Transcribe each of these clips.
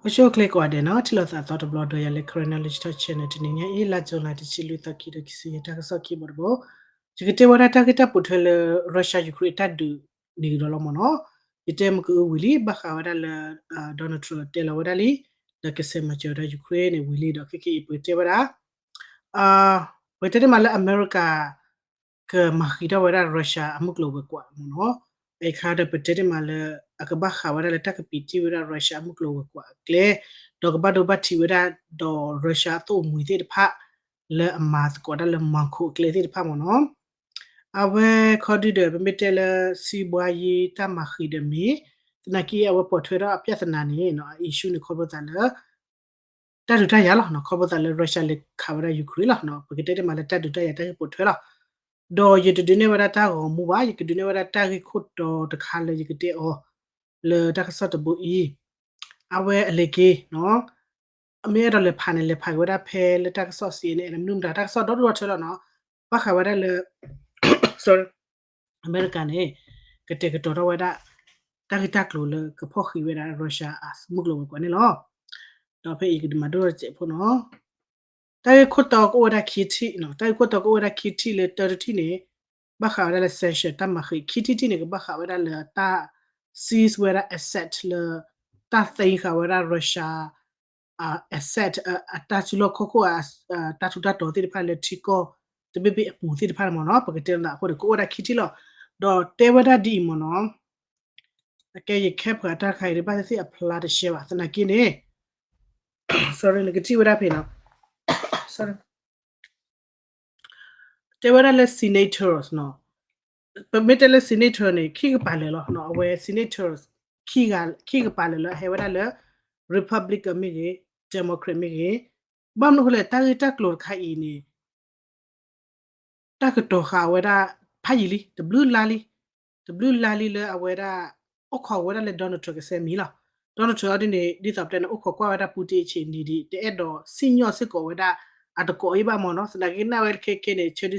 အိၣ်ဆူၣ်အိၣ်ချ့ကိးဂၤဒဲးနီၤ, ထံၣ်လိာ်သးသီတဘျီဒီးယၤလၢ Karen Knowledge Talk Channel တနံၤညါအံၤ လါ July တဆံလွံၢ်သီ ခံကထိခံဆံယဲၢ် တၢ်ကစီၣ်ခံဘိတဘိ, ယကတဲဝဲဒၣ်တၢ်ဂ့ၢ်တၢ်ပိာ်ထွဲလၢ Russia Ukraine အတၢ်ဒုးန့ၣ်ကဒီးလီၤမ့ၢ်နီၤ. ယတဲမ့ၢ်ကအုဝံၤလံ ဘၣ်ဃးဝဲဒၣ်လၢ Donald Trump တဲလီၤဝဲဒၣ်လံ ဒီးကဆဲးမၤစၢၤဝဲဒၣ် Ukraine န့ၣ်ဝံၤလံဒီး ခဲကနံၣ်အံၤပကတဲဝဲဒၣ် ပကတဲတ့ၢ်မးလၢအမဲရကၤ ကမၤဃံးထီၣ်ဝဲဒၣ် Russia အမုၢ်ကျိၤဝဲၤကွာ်မ့ၢ်နီၤ. အခါဒီးပတဲတ့ၢ်မးလၢ အကဘၣ်ဃးဝဲဒၣ်လၢတၢ်ကပံာ်တံၢ်ဝဲဒၣ် Russia အမုၢ်ကျိၤဝဲၤကွာ်အကျဲ, ဒီးကဘၣ်ဒိဘၣ်ထံးဝဲဒၣ်ဒီး Russia အသိၣ်အမှံၤသ့ၣ်တဖၣ် လၢအမၤသကိးဒၣ်လၢ Moscow အကျဲသ့ၣ်တဖၣ်မ့ၢ်နီၤ. အဝဲခီဒုဒီး ပမ့ၢ်တဲလၢ စံးဘှါယံၤတၢ်မၤဃံးဒီးမ့ၢ် သနာ်က့အဝဲပိာ်ထွဲထီၣ်အပြဿနာန့ၣ် အ issue န့ၣ် ခီဖျိသးလၢ တၢ်ဒုးတၢ်ယၤလီၤ, ခီဖျိသးလၢ Russia လဲၤခးဝဲဒၣ် Ukraine လီၤ. ပကတဲတ့ၢ်မးလၢတၢ်ဒုးတၢ်ယၤတၢ်ဂ့ၢ်ပိာ်ထွဲလီၤ. ဒီးယတဒုးနဲၣ်ဝဲဒၣ်တၢ်ဂီၤမူဘၣ်, ယကဒုးနဲၣ်ဝဲဒၣ်တၢ်ဂ့ၢ်ခိၣ်တီတခါလၢယကတဲအီၤ လၢတၢ်ကစီၣ်တဘိအံၤ, အဝဲအလဲၤက့ၤ အမ့ၢ်အဲၣ်ဒိးလဲၤဖးန့ၣ် လဲၤဖးက့ၤဝဲဒၣ်ဖဲလၢတၢ်ကစီၣ် စီၣ်အ့ၣ်န့ၣ် မနုၤမတၤ တၢ်ကစီၣ်ဒီဒူၣ်ဒီထၢလီၤနီၤ. ဘၣ်ဃးဝဲဒၣ်လၢ အမဲရကၤန့ၣ် ကတဲာ်ကတီၤထီၣ်ဝဲဒၣ် တၢ်ဂ့ၢ်တၢ်ကျိၤလၢကဖီၣ်ဃံးဝဲဒၣ် Russia အမုၢ်ကျိၤဝဲၤကွာ်န့ၣ်လီၤ. ဒီးဖဲအံၤကဒုးမၤဒိၣ်ထီၣ်စဲးဖိနီၤ. တၢ်ဂ့ၢ်ခိၣ်တီကအိၣ်ဝဲဒၣ်ခံထံၣ်, တၢ်ဂ့ၢ်ခိၣ်တီကအိၣ်ဝဲဒၣ်ခံထံၣ်လၢ တၢတထံၣ်န့ၣ် ဘၣ်ဃးဝဲဒၣ်လၢ sanction တၢ်မၤဃံး, ခံထံၣ်တထံၣ်န့ၣ် ကဘၣ်ဃးဝဲဒၣ်လၢတၢ် seize ဝဲဒၣ် asset လၢ တၢ်သ့ဃာ်ဝဲဒၣ် Russia asset အတၢ်စုလီၢ်ခီၣ်ခိၣ် တၢ်ထူးတၢ်တီၤသ့ၣ်တဖၣ်လၢထံကီၢ်တဘ့ၣ်ဘ့ၣ်အပူၤသ့ၣ်တဖၣ်န့ၣ်မ့ၢ်နီၤ. ပကတဲလီၤသးအဃိန့ၣ် ကအိၣ်ဝဲဒၣ်ခံထံၣ်လီၤ. ဒီးတဲဝဲဒၣ်ဒ်အံၤမ့ၢ်နီၤ, အကဲယခဲပှၤတၢ်တခါအံၤ ဘၣ်သ့ၣ်သ့ၣ်အဖျါတရှဲဘၣ် သနာ်က့န့ၣ် sorry နကထံၣ်ဝဲဒၣ်ဖဲနီၤ တဲဝဲဒၣ်လၢ senators နီၤ, ပမ့ၢ်တဲလၢ senator န့ၣ် ခံကပၤလၢာ်လီၤ. အဝဲ senators ခံကပၤလၢာ်လၢအဟဲဝဲဒၣ်လၢ Republican မ့ၢ်ဂ့ၤ Democrat မ့ၢ်ဂ့ၤ, ဘၣ်မနုၤအဃိလဲၣ် တၢ်ဂ့ၢ်တၢ်ကျိၤတခါအံၤန့ၣ် တၢ်ကတီၤဃာ်ဝဲဒၣ်ဖးယံာ်လံ တဘျုးလါလံ, တဘျုးလါလံလၢအဝဲဒၣ် အိၣ်ခိးဝဲဒၣ်လၢ Donald Trump ကဆဲမံၤလီၤ. Donald Trump အီၤဒ်န့ၣ် ဒ်သိးပတဲန့ၣ် အိၣ်ခိးကွၢ်ဝဲဒၣ် Putin အဆံးနံၤဒံး တအဲၣ်ဒိးစံၣ်ညီၣ်စ့ၢ်ကီးဝဲဒၣ်အတကိးအံၤဘၣ်မ့ၢ်နီၤ. သနာ်က့နၣ်ဝဲခဲခဲန့ၣ် ဆၢဒ်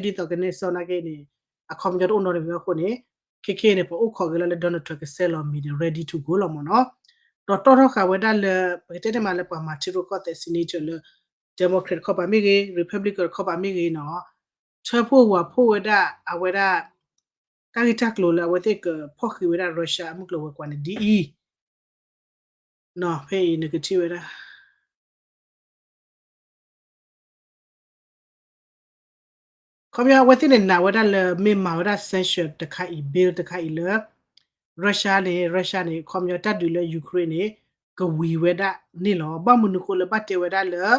သိးကန့ၢ်စီနာ်က့န့ၣ် အခီပညီတအိၣ်နီတမံၤဘၣ်အဃိန့ၣ် ခဲခဲန့ၣ် ပအိၣ်ခိးက့ၤလီၤလၢ Donald Trump ကဆဲလီၤမံၤန့ၣ် ready to go လီၤမ့ၢ်နီၤ. ဒီးတီၣ်ထီၣ်ဃာ်ဝဲဒၣ်လၢ ပကတဲန့ၣ်မးလၢပှၤမၤထံရူၢ်ကီၢ်သဲး senator လၢ Democrat တခီပၤမ့ၢ်ဂ့ၤ Republican တခီပၤမ့ၢ်ဂ့ၤနီၤ ထၢဖှိၣ်ဝၤဖှိၣ်ဝဲဒၣ်အဝဲဒၣ် တၢ်ဂ့ၢ်တၢ်ကျိၤလၢအဝဲသ့ၣ်ကဖီၣ်ဃံးဝဲဒၣ် Russia အမုၢ်ကျိၤဝဲၤကွာ်န့ၣ်ဒ်အံၤ, ဖဲအံၤနကထံၣ်ဝဲဒၣ် ခီပညီအဝဲသ့ၣ်န့ၣ် နာ်ဝဲဒၣ်လၢမ့ၢ်မၤဝဲဒၣ် sanction တခါအံၤ bill တခါအံၤလၢ Russia န့ၣ် Russia န့ၣ် ခီပညီတၢ်ဒုးလၢ Ukraine န့ၣ် ကဝံၤဝဲဒၣ်န့ၣ်လီၤ. ဘၣ်မနုၤဃိလၢဘၣ်တဲဝဲဒၣ်လၢ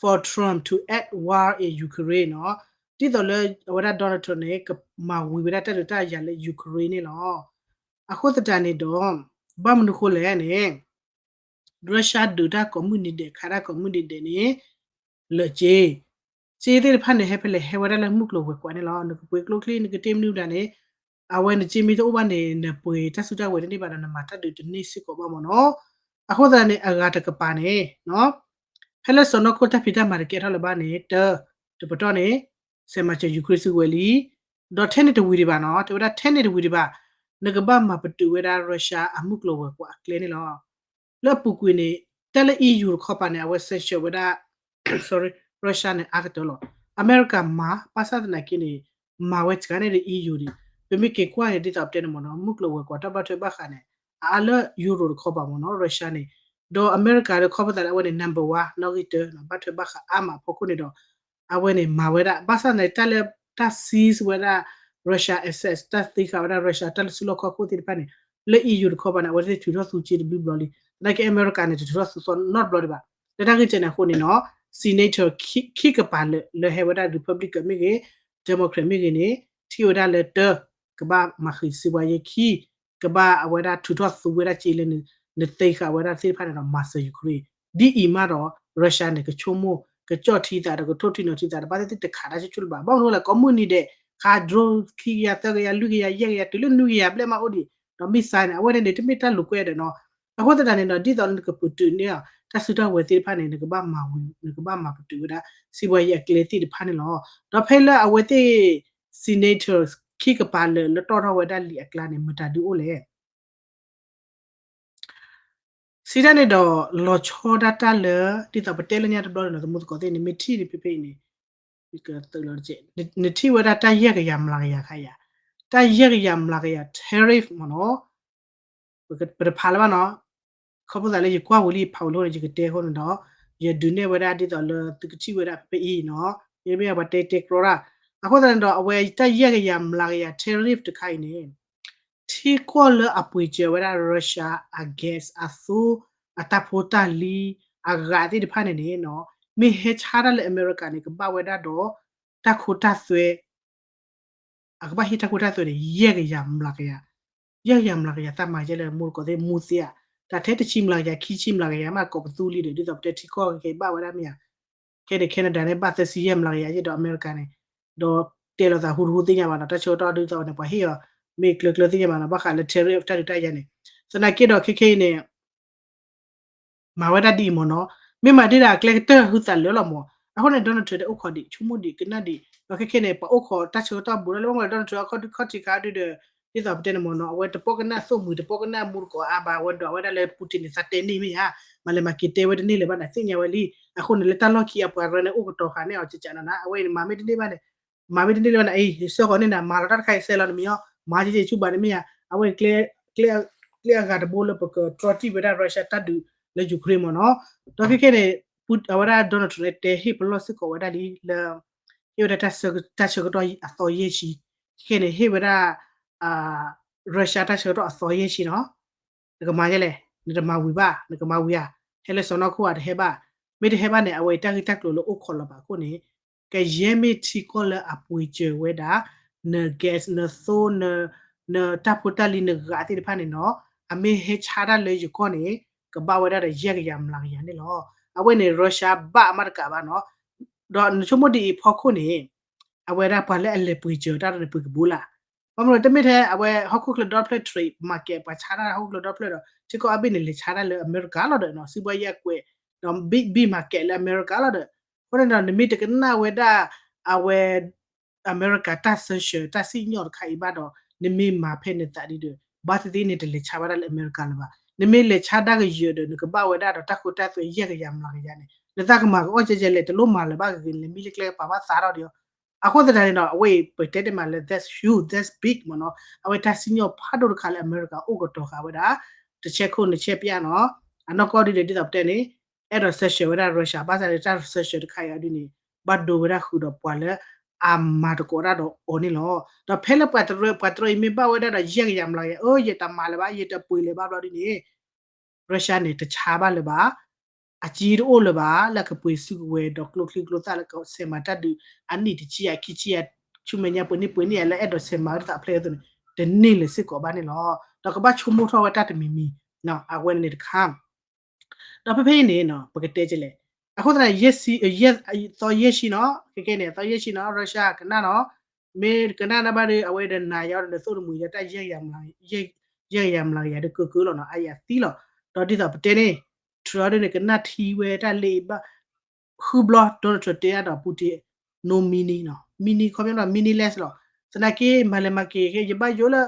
for Trump to add war in Ukraine နီၤ, ဒ်သိးလၢအဝဲဒၣ် Donald Trump န့ၣ် ကမၤဝံၤဝဲဒၣ်တၢ်ဒုးတၢ်ယၤလၢ Ukraine န့ၣ်လီၤ. အဃိသတးန့ၣ်ဒီး ဘၣ်မနုၤဃိလဲၣ်န့ၣ် Russia ဒုးတၢ်ကိးမုၢ်နံၤဒဲး ခးတၢ်ကိးမုၢ်နံၤဒဲးန့ၣ် လၢာ်က့ စ့သ့ၣ်တဖၣ်န့ၣ် ဟဲဖဲလဲၣ် ဟဲဝဲဒၣ်လၢမုၢ်ကျိၤဝဲၤကွာ်န့ၣ်လီၤ. နကပှ့ၤကျိချံ နကတ့မနုၤဒၣ်န့ၣ် အဝဲနစ့မ့ၢ်တအိၣ်ဘၣ်န့ၣ် နပှ့ၤတၢ်စုတၢ်ဝဲၤတန့ၢ်ဘၣ်ဒီး နမၤတၢ်ဒုးတန့ၢ်စ့ၢ်ကီးဘၣ်မ့ၢ်နီၤ. အဃိသတးန့ၣ် အဂၤတကပၤန့ၣ် ဖဲလၢစီၢ်နီၤခိၣ်တၢ်ဖံးတၢ်မၤတကဲထီၣ်လၢၤဘၣ်န့ၣ် တၢ တပတီၢ်န့ၣ် ဆဲးမၤစၢၤ Ukraine စုကဝဲၤလံ. ဒီးထဲန့ၣ်တဝံၤဒံးဘၣ်နီၤ, တဲဝဲဒၣ်ထဲန့ၣ်တဝံၤဒံးဘၣ် နကဘၣ်မၤပတုာ်ဝဲဒၣ် Russia အမုၢ်ကျိၤဝဲၤကွာ်အကျဲန့ၣ်လီၤ. လၢအပူၤကွံာ်န့ၣ် တၢ်လၢ EU တခီပၤန့ၣ် အဝဲ sanction ဝဲဒၣ် sorry Russia န့ၣ် အါကတၢၢ်လီၤ. အမဲရကၤမၤ ဘၣ်ဆၣ်သနာ်က့န့ၣ် မၤဝဲစှၤန့ၢ်ဒီး EU ဒံး. ပမ့ၢ်က့ၤကွၢ်န့ၣ် ဒ်သိးပတဲန့ၣ်မ့ၢ်နီၤ မုၢ်ကျိၤဝဲၤကွာ်တၢ်ဘၣ်ထွဲဘၣ်ဃးန့ၣ် အအါလၢ Euro တခီပၤမ့ၢ်နီၤ Russia န့ၣ်. ဒီးအမဲရကၤဒီးခီဖျိသးလၢအဝဲန့ၣ် number one နီၣ်ဂံၢ်တၢ ဘၣ်ထွဲဘၣ်ဃးအါမးအဖီခိၣ်န့ၣ်ဒီး အဝဲန့ၣ်မၤဝဲဒၣ် ဘၣ်ဆၣ်သနာ်က့ တၢ်လၢတၢ် seize ဝဲဒၣ် Russia asset တၢ်သ့ဃာ်ဝဲဒၣ် Russia တၢ်လၢစုလီၢ်ခီၣ်ခိၣ်သ့ၣ်တဖၣ်န့ၣ် လၢ EU တခီပၤန့ၣ် အဝဲသ့ၣ်ထုးထီၣ်သူစ့တဘျုးဘျီလံ. သနာ်က့အမဲရကၤန့ၣ် တထုးထီၣ်သူသီနီတဘျီဒံးဘၣ်. လၢတၢ်ဂ့ၢ်ကဲန့ၣ်အဃိန့ၣ်နီၤ senator ခံကပၤလၢာ်လၢဟဲဝဲဒၣ် Republican မ့ၢ်ဂ့ၤ Democrat မ့ၢ်ဂ့ၤန့ၣ် ထံၣ်ဝဲဒၣ်လၢတၢ ကဘၣ်မၤဃံးစံးဘှါယဲခံ ကဘၣ်အဝဲဒၣ်ထုးထီၣ်သူဝဲဒၣ်စ့လၢ နသ့ဃာ်ဝဲဒၣ်သ့ၣ်တဖၣ်န့ၣ်ဒီး မၤစၢၤ Ukraine ဒ်အံၤမးဒီး Russia န့ၣ် ကဆိကမိၣ် ကကၠီၣ်ထံသးဒီးကထိၣ်ထံနီၤထံသးဒီး ဘၣ်သ့ၣ်သ့ၣ်တခးတၢ်ဆိဆိလၢၤဘၣ်. ဘၣ်မနုၤလဲၣ် ကိးမုၢ်နံၤဒဲး ခး drone ခံကယၤ သၢကယၤ လွံၢ်ကယၤ ယဲၢ်ကယၤ တုၤလၢနွံကယၤဘျဲၣ်မးအိၣ်ဒံး ဒီး missile န့ၣ် အဝဲန့ၣ်န့ၣ် တမ့ၢ်တၢ်လိာ်ကွဲဒီးနီၤ. အဃိသတးန့ၣ်ဒီး ဒ်သိးလၢနကပတုာ်န့ၢ်အီၤ တၢ်စုတၢ်ဝဲၤသ့ၣ်တဖၣ်န့ၣ် နကဘၣ်မၤဝံၤ နကဘၣ်မၤပတုာ်ဝဲဒၣ် စံးဘှါယဲအကျဲသ့ၣ်တဖၣ်န့ၣ်လီၤ. ဒီးဖဲလၢအဝဲသ့ၣ် senator ခံကပၤလၢာ်လၢတီၣ်ထီၣ်ဝဲဒၣ်လံာ်အကျါန့ၣ် မတၤဒုးအိၣ်လဲၣ်. တၢ်န့ၣ်ဒီး လီၤဆီဒၣ်တၢ်လၢ ဒ်သိးပတဲလၢညါတဘျီန့ၣ်ဒီး သမူသကိးသ့ၣ်န့ၣ် မ့ၢ်ထံၣ်န့ၣ်ဖဲဖဲအံၤန့ၣ် သုးလီၤတကဲး နထံၣ်ဝဲဒၣ်တၢ်ယဲၢ်ကယၤမျးကယၤခါယၤ, တၢ်ယဲၢ်ကယၤမျးကယၤ tariff မ့ၢ်နီၤ, ပတဖးလၢၤဘၣ်နီၤ, ခီဖျိသးလၢယကွၢ်ဝံၤလံ ယဖးဝံၤလံအဃိန့ၣ် ယကတဲအဃိန့ၣ်ဒီး ယဒုးနဲၣ်ဝဲဒၣ်ဒ်သိးလၢသုကထံၣ်ဝဲဒၣ်ဖဲဖဲအံၤနီၤ, မ့မ့ၢ်ပှၤတဲတဲကြီတၢ်, အဃိသတးန့ၣ်ဒီး အဝဲတၢ်ယဲၢ်ကယၤမျးကယၤ tariff တခါအံၤန့ၣ် ထံကီၢ်လၢအပှ့ၤစၢၤဝဲဒၣ် Russia အ gas အသိ, အတၢ်ဖိတၢ်လံၤ, အဂၤသ့ၣ်တဖၣ်န့ၣ်န့ၣ်နီၤ, မ့ၢ်ဟဲဆါတၢ်လၢအမဲရကၤန့ၣ် ကဘၣ်ဝဲဒၣ်ဒီး တၢ်ခိတၢ်သွဲ အကဘၣ်ဟ့ၣ်တၢ်ခိတၢ်သွဲန့ၣ် ယဲၢ်ကယၤမျးကယၤ, ယဲၢ်ကယၤမျးကယၤ တၢ်မၤယဲၢ်လၢမူတကိးသ့ၣ်မူသ့ဧါ, တၢ်ထဲတဆံမျးကယၤ ခံဆံမျးကယၤမး ကိးပသူလံဒီး ဒ်သိးပတဲထံကီၢ်ကကဲဘၣ်ဝဲဒၣ်မ့ၢ်ဧါ, ခဲန့ၣ် Canada န့ၣ် ဘၣ်သၢဆံယဲၢ်မျးကယၤယဲၢ်ဒီးအမဲရကၤန့ၣ်, ဒီးတဲလိာ်သးဟူတဟူသ့ၣ်ညါဘၣ်နီၤ, တၢ်ဆၢကတီၢ်ဒ်သိးန့ၣ် ပှၤဟ့ၣ်အီၤ မ့ၢ်ကျၢၤကျၢၤသ့ၣ်ညါဘၣ်နီၤ, ဘၣ်ဃးလၢ tariff တၢ်ဒုးတၢ်ယၤန့ၣ်, သနာ်က့ဒီးခဲခဲအံၤန့ၣ် မၤဝဲဒၣ်ဒ်အံၤမ့ၢ်နီၤ, မ့ၢ်မၤဒ်ဒၣ်အကျဲကတၢၢ်ဟုသးလၢလီၤမ့ၢ်, အဃိန့ၣ် Donald Trump တဲအိၣ်ခိးဒံး ဆိကမိၣ်ဒံးကနၣ်ဒံး, ဒီးခဲခဲန့ၣ် ပှၤအိၣ်ခိးတၢ်ဆၢကတီၢ်ဘူးဒီးလၢမ့ၢ် Donald Trump အခီၣ်ထံးခါဒုဒီး, ဒ်သိးပတဲန့ၣ်မ့ၢ်နီၤ အဝဲတပိာ်ကနၣ်သိၣ်မှံၤ တပိာ်ကနၣ်မူတကိးအါဘၣ် အဝဲဒိးဝဲဒၣ်လၢ Putin န့ၣ် သးတဲန့ၢ်မ့ၢ်ဧါ, မၤလဲၤမၤက့ၤတဲဝဲတန့ၢ်လၢၤဘၣ်န့ၣ် သ့ၣ်ညါဝဲလံ, အဃိန့ၣ် လၢတၢ်လီၢ်ခံအပှၤရၢန့ၣ် အိၣ်ကတီၤဃာ်န့ၢ်အီၤကကနၤနၤ အဝဲအံၤန့ၣ် မၤမ့ၢ်တန့ၢ်ဘၣ်န့ၣ် မၤမ့ၢ်တန့ၢ်လၢၤဘၣ်န့ၣ် အံၤ ယဆှၢဃီၤန့ၢ်နၤ မၤလီၤတၢ်တခါအံၤ ဆဲးလီၤနမံၤအီၤ မၤကက့ၤဆူၣ်ဘၣ်န့ၣ်မ့ၢ်ဧါ, အဝဲ ကျဲအဂၤတဘိလၢပကတြီတံၢ်ဝဲဒၣ် Russia တၢ်ဒုးလၢ Ukraine မ့ၢ်နီၤ, ဒီးခဲခဲန့ၣ် အဝဲဒၣ် Donald Trump န့ၣ် တဲဟ့ၣ်ပလီၢ်စ့ၢ်ကီးဝဲဒၣ်လံလၢ ဟ့ၣ်ဝဲဒၣ်တၢ်ဆၢကတီၢ်အသီယဲၢ်ဆံ, ခဲခဲန့ၣ် ဟ့ၣ်ဝဲဒၣ် Russia တၢ်ဆၢကတီၢ်အသီယဲၢ်ဆံနီၤ နကမၤယဲလဲၣ်, နတမၤဝံၤဘၣ်, နကမၤဝံၤဧါ, ဟဲလၢစီၢ်နီၤခိၣ်ဧါ တဟဲဘၣ်, မ့ၢ်တဟဲဘၣ်န့ၣ် အဝဲအံၤတၢ်ဂ့ၢ်တၢ်ကျိၤလၢအိၣ်ခိးလီၤဘၣ်အဃိန့ၣ်, ကယဲၢ်မ့ၢ်ထံကီၢ်လၢအပှ့ၤစၢၤဝဲဒၣ် န gas နသိ နတၢ်ဖိတၢ်လံၤနဂၤသ့ၣ်တဖၣ်န့ၣ်နီၤ, အမ့ၢ်ဟဲဆါတၢ်လၢယကီၢ်န့ၣ် ကဘၣ်ဝဲဒၣ်ဒီးယဲၢ်ကယၤမျးကယၤန့ၣ်လီၤ. အဝဲန့ၣ် Russia ဘၣ်အမးတကးဘၣ်နီၤ, ဒီးနဆိကမိၣ်ဒ်အံၤဖီခိၣ်န့ၣ် အဝဲဒၣ်ပှၤလၢအလဲၤပှ့ၤစၢၤတၢ်န့ၣ် ပှ့ၤကဘူးလၢ်, ဘၣ်မနုၤတမ့ၢ်ထဲအဝဲဟီၣ်ခိၣ်ချၢဒီဖျၢၣ် trade market ပှၤဆါတၢ်ဟီၣ်ခိၣ်ချၢဒီဖျၢၣ်ဒီး ထံကီၢ်အါဘ့ၣ်န့ၣ် လဲၤဆါတၢ်လၢအမဲရကၤလီၤဒီးနီၤ, စံးဘှီယဲၢ်ကွဲး ဒီး big big market လၢအမဲရကၤလီၤဒီး, အဃိန့ၣ်ဒီး နမ့ၢ်တကနၣ်ဝဲဒၣ် အဝဲ အမဲရကၤတၢ် sanction တၢ်စံၣ်ညီၣ်တခါအံၤဘၣ်ဒီး နမ့ၢ်မၤဖဲနသးဒ်ဒီး ဘၣ်သ့ၣ်သ့ၣ်န့ၣ် တလဲၤဆါဘၣ်တၢ်လၢအမဲရကၤလၢၤဘၣ်, နမ့ၢ်လဲၤဆါတၢ်ကယၢၤဒီး နကဘၣ်ဝဲဒၣ်ဒီးတၢ်ခိတၢ်သွဲယဲၢ်ကယၤမျးကယၤန့ၣ် နသးကမၤကအီၣ်ကဲကဲလဲၣ် တလိၣ်မၤလၢၤဘၣ်ဂ့ၤဂ့ၤန့ၣ် လဲၤမံလၢကျဲကပၤဘၣ်သးထီၣ်ဒီး အဃိသတးန့ၣ်ဒီး အဝဲအံၤပတဲတ့ၢ်မးလၢ that's huge, that's big မ့ၢ်နီၤ, အဝဲတၢ်စံၣ်ညီၣ်ဖးဒိၣ်တခါလၢအမဲရကၤအိၣ်ကတီၤဃာ်ဝဲဒၣ် တဆဲခိၣ်နဆဲပျၢ်နီၤ, အနီၢ်ကီၢ်ဒ်ဒီး ဒ်သိးပတဲန့ၣ် အဲၣ်ဒိး sanction ဝဲဒၣ် Russia ဘၣ်ဆၣ်ဒီးတၢ် sanction တခါအံၤအီၤဒ်န့ၣ် ဘၣ်ဒိဝဲဒၣ်ဃုာ်ဒီးပှၤလၢအမၤသကိးတၢ်ဒီးအီၤန့ၣ်လီၤ. ဒီးဖဲလၢပှၤတရၢ ပှၤတရၢအံၤမ့ၢ်ဘၣ်ဝဲဒၣ်ဒီးယဲၢ်ကယၤမျးကယၤ အၢ ယတမၤလၢၤဘၣ် ယတပှ့ၤလၢၤဘၣ်ဘျီဒ်န့ၣ် Russia န့ၣ် တဆါဘၣ်လၢၤဘၣ်, အစ့တအိၣ်လၢၤဘၣ် လၢအကပှ့ၤစုကဝဲၤဒီးကျိချံကျိသၣ်လၢကဆဲးမၤတၢ်ဒုး အနံၣ်တဆံယၤခံဆံယၤ ဆူမဲာ်ညါပှဲၤနံၣ်ပှဲၤနံၣ်ယၤ လၢအဲၣ်ဒိးဆဲးမၤဝဲဒ်သိးအဖျဲၣ်အသိးန့ၣ် တန့ၢ်လၢၤစ့ၢ်ကီးဘၣ်န့ၣ်လီၤ. ဒီးကဘၣ်ဆိကမိၣ်ထီၣ်ဝဲတၢ်တမံၤမံၤ အဝဲန့ၣ်တခါ ဒီးဖဲဖဲအံၤန့ၣ် ပကတဲကလဲၣ်, အဃိသတး ယဲၢ်ဆံသီယဲၢ်ဆံနီၤ ခဲခဲန့ၣ် အသီယဲၢ်ဆံနီၤ Russia ကနၣ်နီၤ, မ့ၢ်ကနၣ်နဘၣ်ဒီး အဝဲဒီးနၤယၤဒီးနသိၣ်တမုာ်ယၤတၢ် ယဲၢ်ကယၤမျးကယၤဒီးကကၢလီၤနီၤ အယၤသံလီၤ. ဒီးဒ်သိးပတဲန့ၣ် Trump ဒ်န့ၣ် ကနၣ်ထံဝဲတၢ်လ့ဘၣ် ဃုဘျီ Donald Trump တဲအါဒီး Putin no meaning နီၤ meaning ခီပညီနီၤ meaningless လီၤ. သနာ်က့ မၤလဲၤမၤက့ၤ ယဘၣ်ယိၣ်လၢ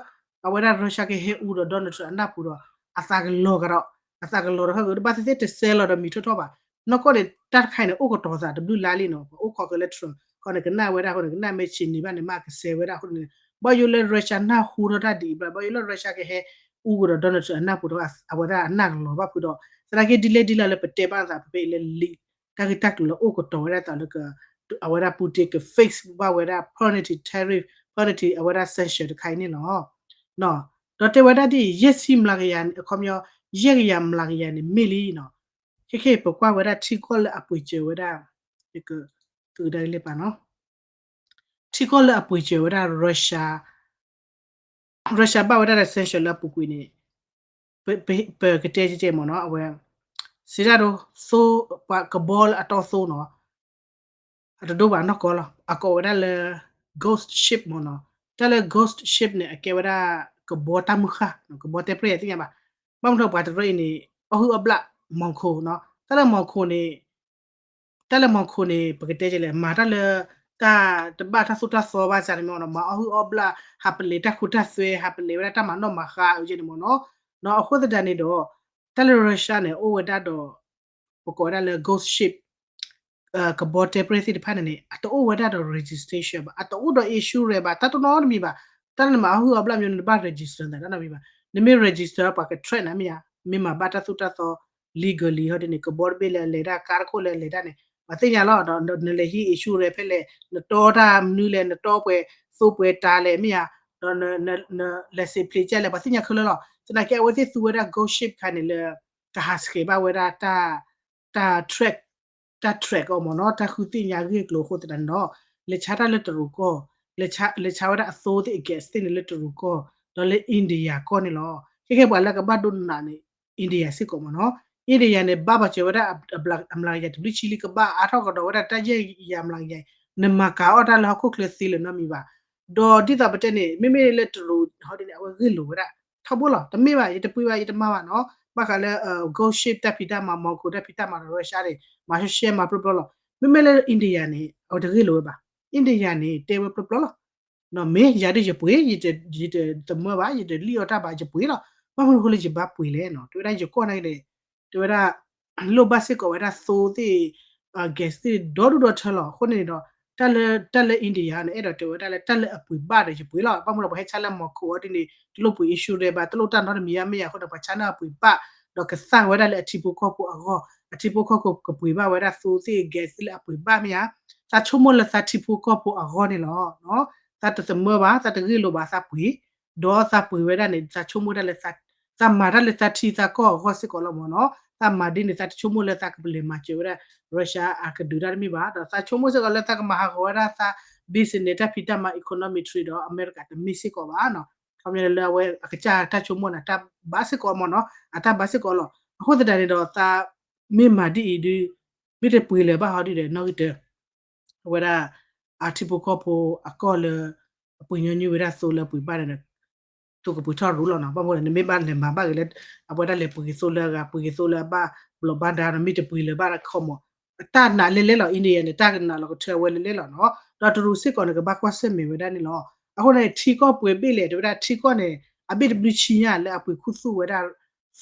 အဝဲဒၣ် Russia ကဟဲအူဒီး Donald Trump အနၢ်ပူၤဒီး အသးကလီၤကဒီး အသးကလီၤဒီးဟဲဂ့ၤ တဘၣ်သ့ၣ်သ့ၣ်တစဲးလီၤဒီးမံၤထီၣ်ထီၣ်ဘၣ်. နီၢ်ကီၢ်န့ၣ် တၢ်တခါအံၤန့ၣ် အိၣ်ကတီၤသးတဘျုးလါလံနီၤ ပှၤအိၣ်ခိးက့ၤလၢ Trump ခီန့ၣ် ကနၣ်ဝဲဒၣ်အဃိန့ၣ် ကနၣ်မ့ၢ်ဆံးန့ၢ်ဘၣ်န့ၣ် မ့ၢ်ကစဲးဝဲဒၣ်အဃိန့ၣ် ဘၣ်ယိၣ်လၢ Russia နၢ်ဟူထီၣ်တၢ်ဒ်အံၤဘၣ် ဘၣ်ယိၣ်လၢ Russia ကဟဲအူကဒီး Donald Trump အနၢ်ပူၤဒီး အဝဲဒၣ်အနၢ်ကလီၤဘၣ်ဖုးဒီး သနာ်က့ဒ်လဲၣ်ဒ်လဲၣ်လၢပတဲဘၣ်သးဖဲဖဲအံၤလၢလံာ် တၢ်ဂ့ၢ်တၢ်ကျိၤလၢအိၣ်ကတီၤဝဲဒၣ်သးလၢ အဝဲဒၣ် Putin က fix ဘၣ်ဝဲဒၣ် penalty tariff penalty အဝဲဒၣ် sanction တခါအံၤန့ၣ်လီၤ. ဒီးတဲဝဲဒၣ်ဒ်အံၤ ယဲၢ်ဆံမျးကယၤန့ၣ် အခီပညီ ယဲၢ်ကယၤမျးကယၤန့ၣ်မ့ၢ်လံနီၤ. ခဲခဲအံၤ ပကွၢ်ဝဲဒၣ်ထံကီၢ်လၢအပှ့ၤစၢၤဝဲဒၣ် သုကဒါက့ၤလၢပာ်နီၤ ထံကီၢ်လၢအပှ့ၤစၢၤဝဲဒၣ် Russia Russia ဘၣ်ဝဲဒၣ်ဒီး sanction လၢအပူၤကွံာ်န့ၣ် ပကတဲကဲကဲမ့ၢ်နီၤ အဝဲ စံးဒၣ်ဒိ သိ ပှၤကဘီလၢအတီသိနီၤ အတဒိၣ်ဘၣ်နီၢ်ကီၢ်လီၤ အကိးဝဲဒၣ်လၢ ghost ship မ့ၢ်နီၤ တၢ်လၢ ghost ship န့ၣ် အကဲဝဲဒၣ် ကဘီတၢ်မုၢ်ဃၢ် ကဘီတဲပြဲၢ်သ့ၣ်ညါဘၣ် ဘၣ်မနုၤပှၤတရၢအံၤန့ၣ် အီၣ်ဟုၣ်အီၣ်ဘျၣ် မှောင်ခို နီၤ တၢ်လၢ မှောင်ခို န့ၣ် တၢ်လၢ မှောင်ခို န့ၣ် ပကတဲကလဲၣ် မၤတၢ်လၢ တၢ်တဘၣ်တၢ်သိၣ်တၢ်သီဘၣ်စၢ်န့ၣ်မ့ၢ်နီၤ မၤအီၣ်ဟုၣ်အီၣ်ဘျၣ် ဟးပလ့ၤတၢ်ခိတၢ်သွဲ ဟးပလ့ၤဝဲဒၣ်တၢ်မၤနီၣ်မၤဃါအုကဲန့ၣ်မ့ၢ်နီၤ အဃိသတးန့ၣ်ဒီး တၢ်လၢ Russia န့ၣ် အိၣ်ဝဲဒၣ်ဒီး ပကိးဝဲဒၣ်လၢ ghost ship ကဘီတဲပြဲၣ်သ့ၣ်တဖၣ်န့ၣ်န့ၣ် အတအိၣ်ဝဲဒၣ်ဒီး registration ဘၣ်, အတအိၣ်ဒီး insurance ဘၣ်, တၢ်တနီတမံၤဘၣ်. တၢ်လၢနမၤအီၣ်ဟုၣ်အီၣ်ဘျၣ်မ့ၢ် နတဘၣ် register တၢ်နီတမံၤဘၣ်. နမ့ၢ် register ပှၤက track နၤမ့ၢ်ဧါ, မ့ၢ်မၤဘၣ်တၢ်သိၣ်တၢ်သီ legally ဟီဒ်န့ၣ် ကဘီတဘ့ၣ်လၢအလဲၤဒၣ် ကါတခိၣ်လၢအလဲၤဒၣ်န့ၣ် ပှၤသ့ၣ်ညါလီၤ. ဒီးနလဲၤဟံး insurance ဖဲလဲၣ်, နတီတၢ်မနုၤလဲၣ်, နတီပှဲၤသိပှဲၤတၢ်လဲၣ်မ့ၢ်ဧါ, ဒီးနလဲၤစံးဖျ့ကဲလဲၣ်, ပှၤသ့ၣ်ညါခဲလၢာ်လီၤ. သနာ်က့ အဝဲသ့ၣ်သူဝဲဒၣ် ghost ship ခါန့ၣ်လၢ ကဟးဆှဲးဘၣ်ဝဲဒၣ် တၢ် track တၢ် track အီၤမ့ၢ်နီၤ, တၢ်ဃုသ့ၣ်ညါဂ့ၢ်ကျိၤအဃိသတးန့ၣ်ဒီး လဲၤဆါတၢ်လၢတရူးကီၢ်, လဲၤဆါဝဲဒၣ်အသိသ့ၣ်အ gas သ့ၣ်န့ၣ်လၢတရူးကီၢ်, ဒီးလၢ India ကီၢ်န့ၣ်လီၤ. ခဲခဲပှၤလၢကဘၣ်ဒိနးန့ၣ် India စ့ၢ်ကီးမ့ၢ်နီၤ. India န့ၣ် ဘၣ်ပာ်စၢၤဝဲဒၣ် အမျးကယၤတဘျုးဆံလံ, ကဘၣ်အါထီၣ်ကဒီးဝဲဒၣ်တၢ်ယဲၢ်ကယၤမျးကယၤ, နမၤကၤအီၣ်တၢ်လၢဟီၣ်ခိၣ်ချၢသ့လၢၤနီတမံၤဘၣ်. ဒီးဒ်သိးပတဲန့ၣ် မ့မ့ၢ်လၢတရူးဟီဒ်န့ၣ် အဝဲဂ့ၢ်လိာ်ဝဲဒၣ် ထီဘိလီၤ, တမ့ၢ်ဘၣ်, ယတပှ့ၤဘၣ်, ယတမၤဘၣ်နီၤ, ဘၣ်ဃးလၢ ghost ship တၢ်ဖံးတၢ်မၤ Moscow တၢ်ဖံးတၢ်မၤဒီး Russia န့ၣ် မၤရှဲရှဲမၤပျီပျီလီၤ. မ့မ့ၢ်လၢ India န့ၣ် အဝဲတဂ့ၢ်လိာ်ဝဲဘၣ်. India န့ၣ် တဲဝဲပျီပျီလီၤ. မ့ၢ်ယၤဒ်ယပှ့ၤ, ယတသမၢဘၣ်, ယတလံၣ်အီၣ်တၢ်ဘၣ်, ယပှ့ၤလီၤ. ဘၣ်မနုၤအဃိလၢယဘၣ်ပှ့ၤလဲၣ်နီၤ, တဲဝဲဒၣ်ယကီၢ်နာ်က့န့ၣ် တဲဝဲဒၣ် လိၣ်ဘၣ်စ့ၢ်ကီးဝဲဒၣ်သိသ့ၣ် gas သ့ၣ်ဒီဒူၣ်ဒီထၢလီၤ. အဃိန့ၣ်ဒီး တၢ်လၢ တၢ်လၢ India န့ၣ် အဲၣ်ဒိးတဲဝဲဒၣ်လၢ တၢ်လၢအပှ့ၤဘၣ်ဒီးယပှ့ၤလီၤ. ဘၣ်မနုၤဒီး ပှၤဟဲဆါလၢ Moscow အီၤဒ်န့ၣ် တလိၣ်ပှ့ၤ insurance ဘၣ်, တလိၣ်တၢ်နီတမံၤဧါ, မ့ၢ်ယၤအဃိဒီး ပှၤဆါန့ၢ်အပှ့ၤဘၣ်, ဒီးကသၣ်ဝဲဒၣ်လၢအထံဖိကီၢ်ဖိအဂီၢ်, အထံဖိကီၢ်ဖိကပှ့ၤဘၣ်ဝဲဒၣ်သိသ့ၣ် gas သ့ၣ်လၢအပှ့ၤဘၣ်မ့ၢ်ဧါ, သးဆိကမိၣ်လၢသးထံဖိကီၢ်ဖိအဂီၢ်န့ၣ်လီၤ. သးတသမၢဘၣ်, သးတဂ့ၢ်လိာ်ဘၣ်, သးပှ့ၤ, ဒီးသးပှ့ၤဝဲဒၣ်န့ၣ် သးဆိကမိၣ်ဒၣ်လၢ သးမၤတၢ်လၢသးထံသးကီၢ်အဂီၢ်စ့ၢ်ကီးလီၤမ့ၢ်နီၤ. သးမၤဒ်န့ၣ် သးတဆိကမိၣ်လၢသးကပလဲၤမၤစၢၤဝဲဒၣ် Russia အကဒုးတၢ်တမ့ၢ်ဘၣ်, ဒီးသးဆိကမိၣ်စ့ၢ်ကီးလၢသးကမၤဟးဂီၤဝဲဒၣ်သး business တၢ်ဖံးတၢ်မၤ economy trade ဒီးအမဲရကၤတမ့ၢ်စ့ၢ်ကီးဘၣ်နီၤ. ခီပညီလၢအဝဲအကစၢ်တၢ်ဆိကမိၣ်န့ၣ် တၢ်ဘၣ်စ့ၢ်ကီးမ့ၢ်နီၤ, အတၢ်ဘၣ်စ့ၢ်ကီးလီၤ. အဃိသတးန့ၣ်ဒီး သးမ့ၢ်မၤဒ်အံၤဒုး မ့ၢ်တပှ့ၤလၢၤဘၣ်ဟီဒ်ဒီး နီၣ်ဂံၢ်တၢ အဝဲဒၣ် အထံဖိကီၢ်ဖိအကီၢ်လၢ အပှ့ၤညီနုၢ်ဝဲဒၣ်သိလၢအပှ့ၤဘၣ်န့ၣ်ဒီး သိကပှ့ၤထီၣ်ရူလီၤနီၤ. ဘၣ်မနုၤလဲၣ် နမ့ၢ်ဘၣ်လဲၤမၤဘၣ်ဂ့ၤလၢ အဝဲဒၣ်လဲၤပှ့ၤသိလၢအဂၤ ပှ့ၤသိလၢအဘၣ်ဘျီးဘၣ်ဒါနီၤ မ့ၢ်တပှ့ၤလၢၤဘၣ်တခီမး အတၢ်နာ်လဲၤလဲၤလီၤ. India န့ၣ် တၢ်ကနာ်လီၤကထၢအဝဲလဲၤလဲၤလီၤနီၤ. ဒီးတရူးစ့ၢ်ကီးန့ၣ် ကဘၣ်ကွၢ်ဆၢၣ်မဲာ်ဝဲဒၣ်န့ၣ်လီၤ. အဃိန့ၣ် ထံကီၢ်ပှဲၤဘ့ၣ်လဲၣ် တဲဝဲဒၣ် ထံကီၢ်န့ၣ် အဘ့ၣ်တဘျုးဆံညါလၢအပှ့ၤခူသူၣ်ဝဲဒၣ်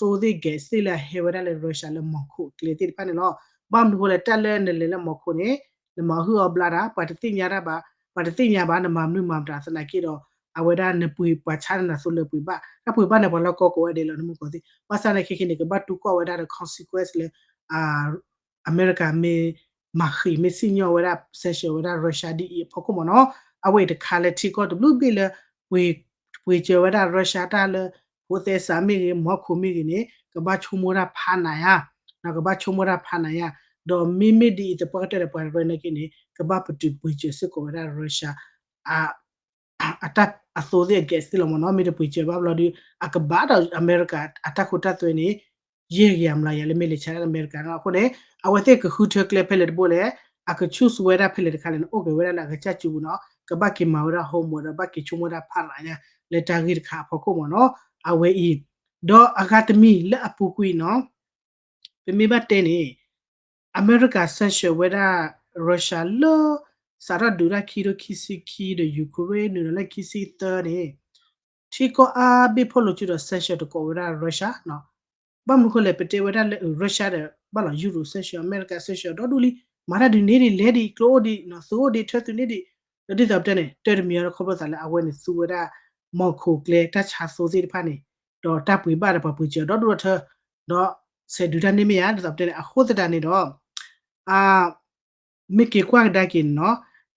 သိသ့ၣ် gas သ့ၣ်လၢအဟဲဝဲဒၣ်လၢ Russia လၢ Moscow အကျဲသ့ၣ်တဖၣ်န့ၣ်လီၤ. ဘၣ်မနုၤအဃိလဲၣ် တၢ်လၢနလဲၤလၢ Moscow န့ၣ် နမၤဟုၣ်အီၣ်ဘျါတၢ် ပှၤတသ့ၣ်ညါတၢ်ဘၣ် ပှၤတသ့ၣ်ညါဘၣ် နမၤမနုၤမၤမတၤသနာ်က့ဒီး အဝဲဒၣ်နပှ့ၤပှၤဆါန့ၢ်နၤသိလၢပှ့ၤဘၣ် တၢ်ပှ့ၤဘၣ်န့ၣ် ပှၤလီၢ်ကီၢ်ကိးဝဲဒၣ်လီၤ နမူကီၢ်သ့ၣ် ဘၣ်ဆၣ်သနာ်က့ခဲကနံၣ်န့ၣ် ကဘၣ်တူၢ်ကီၢ်ဝဲဒၣ်ဒီး consequence လၢ အမဲရကၤမ့ၢ် မၤဃံးမ့ၢ်စံၣ်ညီၣ်ဝဲဒၣ် sanction ဝဲဒၣ် Russia ဒ်အံၤအဖီခိၣ်မ့ၢ်နီၤ အဝဲအံၤတခါလၢထံကီၢ်တဘျုးဘ့ၣ်လၢ ပှ့ၤစၢၤဝဲဒၣ် Russia တၢ်လၢ ဖိသဲစးမ့ၢ်ဂ့ၤ မီခိၣ်မ့ၢ်ဂ့ၤန့ၣ် ကဘၣ်ဆိကမိၣ်တၢ်ဖးနးယါ ကဘၣ်ဆိကမိၣ်တၢ်ဖးနးယါ ဒီးမ့မ့ၢ်ဒ်အံၤသပှၢ်ကတၢၢ်ဒီးပှၤရဲၣ်နာ်က့န့ၣ် ကဘၣ်ပတုာ်ပှ့ၤစၢၤစ့ၢ်ကီးဝဲဒၣ် Russia အတၢ်အသိသ့ၣ်အ gas သ့ၣ်လီၤမ့ၢ်နီၤ မ့ၢ်တပှ့ၤစၢၤဘၣ်ဘျီဒီး အကဘၣ်ဒီးအမဲရကၤအတၢ်ခိတၢ်သွဲန့ၣ် ယဲၢ်ကယၤမျးကယၤလၢမ့ၢ်လဲၤဆါဒၣ်လၢအမဲရကၤနီၤ အဃိန့ၣ် အဝဲသ့ၣ်ကဃုထၢကျဲဖဲလဲၣ်တဘိလဲၣ် အက choose ဝဲဒၣ်ဖဲလဲၣ်တခါလဲၣ်န့ၣ် အိၣ်က့ၤဝဲဒၣ်လၢအကစၢ်စုပူၤနီၤ ကဘၣ်က့ၤမၤဝဲဒၣ် homework ဒီးဘၣ်က့ၤဆိကမိၣ်ဒၣ်ဖးနးယါ လၢတၢ်ဂ့ၢ်တခါအဖီခိၣ်မ့ၢ်နီၤ အဝဲအံၤ ဒီးအဂၤတမံၤလၢအပူၤကွံာ်နီၤ ပမ့ၢ်ဘၣ်တဲန့ၣ် အမဲရကၤ sanction ဝဲဒၣ် Russia လၢ စးထီၣ်ဒုးတၢ်ခံထိခံဆံခံဒီး Ukraine နုာ်လီၤလၢခံဆံသၢန့ၣ် ထံကီၢ်အါဘ့ၣ်ဖီၣ်လိာ်စုဒီး sanction တကိးဝဲဒၣ် Russia နီၤ ဘၣ်မနုၤဃိလဲၣ် ပတဲဝဲဒၣ်လၢ Russia ဒီး ဘၣ်လီၤ Europe sanction အမဲရကၤ sanction ဒီဒူၣ်လံ မၤတၢ်ဒုးန့ၢ်ဒံးလဲၤဒံး ကျိအိၣ်ဒံး သုးအိၣ်ဒံး ထၢသုးန့ၢ်ဒံး ဒီးဒ်သိးပတဲန့ၣ် တၢ်တမံၤအံၤဒီးခီဖျိသးလၢအဝဲန့ၣ်သူဝဲဒၣ် မီၢ်ခိၣ်ကျဲတၢ်ဆါသိသ့ၣ်တဖၣ်န့ၣ် ဒီးတၢ်ပှ့ၤဘၣ်ဒီးပှၤပှ့ၤစၢၤဒီဒူၣ်ဒီထၢ ဒီးဆဲးဒုးတၢ်န့ၢ်မ့ၢ်ဧါ ဒ်သိးပတဲန့ၣ် အဃိသတးန့ၣ်ဒီး မ့ၢ်က့ၤကွၢ်ကဒါက့ၤန့ၣ်နီၤ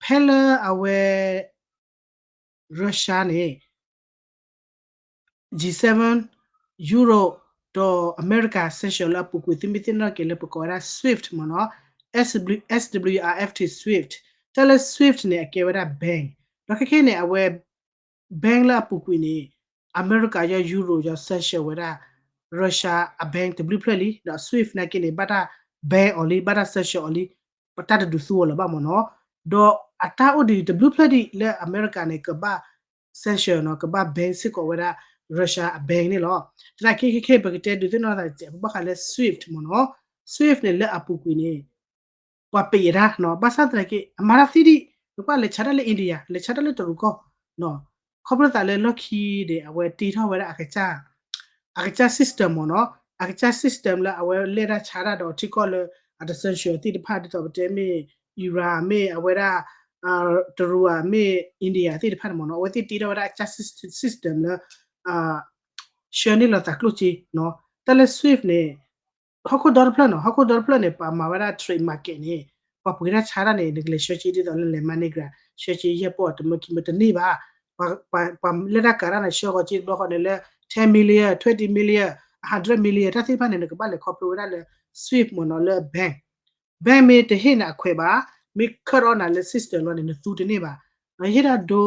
ဖဲလၢအဝဲ Russia န့ၣ် G seven Europe ဒီးအမဲရကၤ sanction လၢအပူၤကွံာ် သုမ့ၢ်သ့ၣ်နီၣ်က့ၤလၢပကိးဝဲဒၣ် SWIFT မ့ၢ်နီၤ SWIFT SWIFT တၢ်လၢ SWIFT န့ၣ် အကဲဝဲဒၣ် bank ဒီးခဲခဲန့ၣ် အဝဲ bank လၢအပူၤကွံာ်န့ၣ် အမဲရကၤယီၤ Europe ယီၤ sanction ဝဲဒၣ် Russia အ bank တဘျုးဖျၢၣ်လံ ဒီး SWIFT နာ်က့န့ၣ် ဘၣ်တၢ် ban အီၤလံ ဘၣ်တၢ် sanction အီၤလံ ပတၢ်တဒုးသူအီၤလၢၤဘၣ်မ့ၢ်နီၤ ဒီးအတၢ်အိၣ်ဒံးတဘျုးဖျၢၣ်ဒံးလၢအမဲရကၤန့ၣ် ကဘၣ် sanction နီၤ ကဘၣ် ban စ့ၢ်ကီးဝဲဒၣ် Russia အ bank န့ၣ်လီၤ. သနာ်က့ခဲခဲ ပကတဲဒုးသ့ၣ်နီၣ်သးတစဲး ပဘၣ်ဃးလၢ SWIFT မ့ၢ်နီၤ SWIFT န့ၣ် လၢအပူၤကွံာ်န့ၣ် ပှၤပ့းယၤတၢ်နီၤ ဘၣ်ဆၣ်သနာ်က့ အမၤတၢ်သံဒံး ပကွၢ်လဲၤဆါတၢ်လၢ India လဲၤဆါတၢ်လၢတရူးကီၢ် ခီဖျိသးလၢလီၢ်ခံဒီး အဝဲတ့ထီၣ်ဝဲဒၣ်အကစၢ် အကစၢ် system မ့ၢ်နီၤ အကစၢ် system လၢအဝဲလဲၢ်တၢ်ဆါတၢ်ဒီးထံကီၢ်လၢ အတ sanction သ့ၣ်တဖၣ် ဒ်သိးပတဲမ့ၢ် Iran မ့ၢ်အဝဲဒၣ် တရူးမ့ၢ် India သ့ၣ်တဖၣ်န့ၣ်မ့ၢ်နီၤ အဝဲသ့ၣ်တ့ထီၣ်ဝဲဒၣ်အကစၢ် system လၢ ဆှၢန့ၢ်လီၤသးကျိၣ်စ့နီၤ တၢ်လၢ SWIFT န့ၣ် ဟီၣ်ခိၣ်ဒီတဖျၢၣ်နီၤ ဟီၣ်ခိၣ်ဒီတဖျၢၣ်န့ၣ် ပှၤမၤဝဲဒၣ် trade market န့ၣ် ပှၤပှ့ၤတၢ်ဆါတၢ်န့ၣ် နကလဲၤဆှၢစ့ဒ်သိးလၢလဲၤ money gram ဆှၢစ့ယဲၢ်ပီၢ်တမၢခံမၢတန့ၢ်ဘၣ် ပှၤလၢတၢ်ကၤတၢ်န့ၣ် ဆှၢဃီၤစ့တဘျီဃီန့ၣ်လၢ ten million, twenty million, a hundred million တၢ်သ့ၣ်တဖၣ်န့ၣ် နကဘၣ်လဲၤခီဖျိဝဲဒၣ်လၢ SWIFT မ့ၢ်နီၤ လၢ bank bank မ့ၢ်တဟ့ၣ်နၤအခွဲးဘၣ် မ့ၢ် cut off နၤလၢ system လီၤန့ၣ် နသူတန့ၢ်ဘၣ် ယဟ့ၣ်တၢ်ဒိ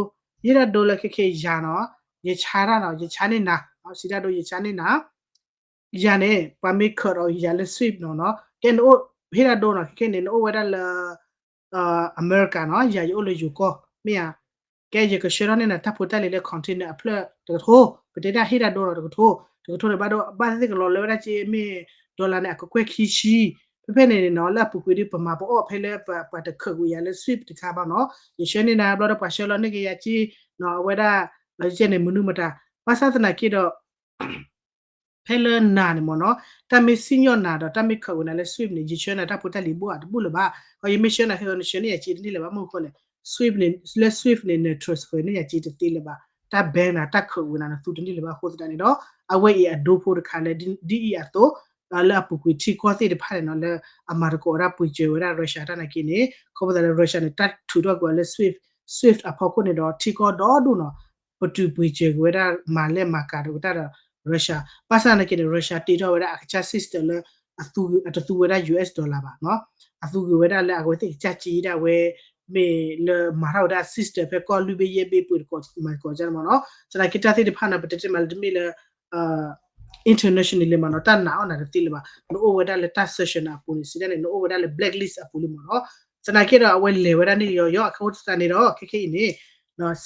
ယဟ့ၣ်တၢ်ဒိလၢခဲခဲယၤနီၤ ယဆါတၢ်နီၤ ယဆါန့ၢ်နၤ စံးတၢ်ဒိ ယဆါန့ၢ်နၤ ယၤန့ၣ် ပှၤမ့ၢ် cut off ယၤလၢ SWIFT နီၤနီၤ ကဲနအိၣ် ဟ့ၣ်တၢ်ဒိနီၤ ခဲခဲန့ၣ် နအိၣ်ဝဲဒၣ်လၢ အမဲရကၤနီၤ ယၤယအိၣ်လၢယိၤကီၢ် မ့ၢ်ဧါ ကဲယကဆှၢထီၣ်န့ၢ်နၤတၢ်ဖိတၢ်လံၤလၢ container အဖျၢၣ်တကထိ ပတဲဒၣ်ဟ့ၣ်တၢ်ဒိနီၤတကထိ တကထိန့ၣ်ဘၣ်ဒိ ဘၣ်သ့ၣ်သ့ၣ်ကလီၤလၢဝဲဒၣ်က့မ့ၢ် dollar န့ၣ် အကကွဲၢ်ခံဆံ ဖဲဖဲန့ၣ်နီၤ လၢအပူၤကွံာ်ဒ်ပမၤပအီၣ်ဖဲလၢပှၤတ cut ကွံာ်ယၤလၢ SWIFT တခါဘၣ်နီၤ ယဆှၢန့ၢ်နၤဘျီဒီးပှၤဆှၢလီၤန့ၢ်က့ၤယၤက့နီၤ အဝဲဒၣ် လီၤကဲန့ၣ် မနုၤမတၤ ဘၣ်ဆၣ်သနာ်က့ဒီး ဖဲလၢနၤန့ၣ်မ့ၢ်နီၤ တၢ်မ့ၢ်စံၣ်ညီၣ်နၤဒီးတၢ်မ့ၢ် cut ဝဲနၤလၢ SWIFT န့ၣ် ယဆှၢနၤတၢ်ဖိတၢ်လံၤဘိၣ်အတဘူၣ်လၢၤဘၣ် ဒီးယမ့ၢ်ဆှၢနၤခဲကီး နဆှၢန့ၢ်ယၤက့တန့ၢ်လၢၤဘၣ် မ့ၢ်ဃိလဲၣ် SWIFT န့ၣ် လၢ SWIFT န့ၣ် န transfer န့ၢ်ယၤက့တသ့လၢၤဘၣ် တၢ် bank နၤ တၢ် cut ဝဲနၤ နသူတန့ၢ်လၢၤဘၣ်အဃိသတးန့ၣ်ဒီး အဝဲအံၤအဒိဖိတခါလၢ ဒ်အံၤအသိး လၢအပူၤကွံာ်ထံကီၢ်သ့ၣ်တဖၣ်န့ၣ်နီၤ လၢအမၤသကိးဝဲဒၣ်ပှ့ၤစၢၤဝဲဒၣ် Russia တၢ်နာ်က့န့ၣ် ခီဖျိသးလၢ Russia န့ၣ် တၢ်ထုးထီၣ်ကွံာ်အီၤလၢ SWIFT, SWIFT အဖီခိၣ်န့ၣ်ဒီး ထံကီၢ်ဒီဒူၣ်နီၤ ပတုာ်ပှ့ၤစၢၤက့ၤဝဲဒၣ် မၤလဲၢ်မၤကၤဒီးကတၢၢ်ဒီး Russia ဘၣ်ဆၣ်နာ်က့န့ၣ် Russia တ့ထီၣ်ဝဲဒၣ်အကစၢ် system လၢ အသူဝဲဒၣ် US dollar ဘၣ်နီၤ အသူဂ့ၤဝဲဒၣ်လၢအဝဲသ့ၣ်ကစၢ်က့ဒၣ်ဝဲ မ့ၢ်လၢမၤထီၣ်ဝဲဒၣ် system ဖဲကီၢ်လွံၢ်ဘ့ၣ်ယဲၢ်ဘ့ၣ်ပှ့ၤတကိးမၤသကိးကန့ၣ်မ့ၢ်နီၤ သနာ်က့တၢ်သ့ၣ်တဖၣ်န့ၣ် ပတဲတ့ၢ်မးလၢတမ့ၢ်လၢ internationally မ့ၢ်နီၤ တၢ်နာ်အီၣ်နၤတသ့လၢၤဘၣ် နအိၣ်ဝဲဒၣ်လၢတၢ် sanction အပူၤန့ၣ် စံးဒ်န့ၣ် နအိၣ်ဝဲဒၣ်လၢ blacklist အပူၤလံမ့ၢ်နီၤ သနာ်က့ဒီးအဝဲလဲၤဝဲဒၣ်န့ၣ်ယီၤယီၤ အဃိသတးန့ၣ်ဒီး ခဲခဲအံၤန့ၣ်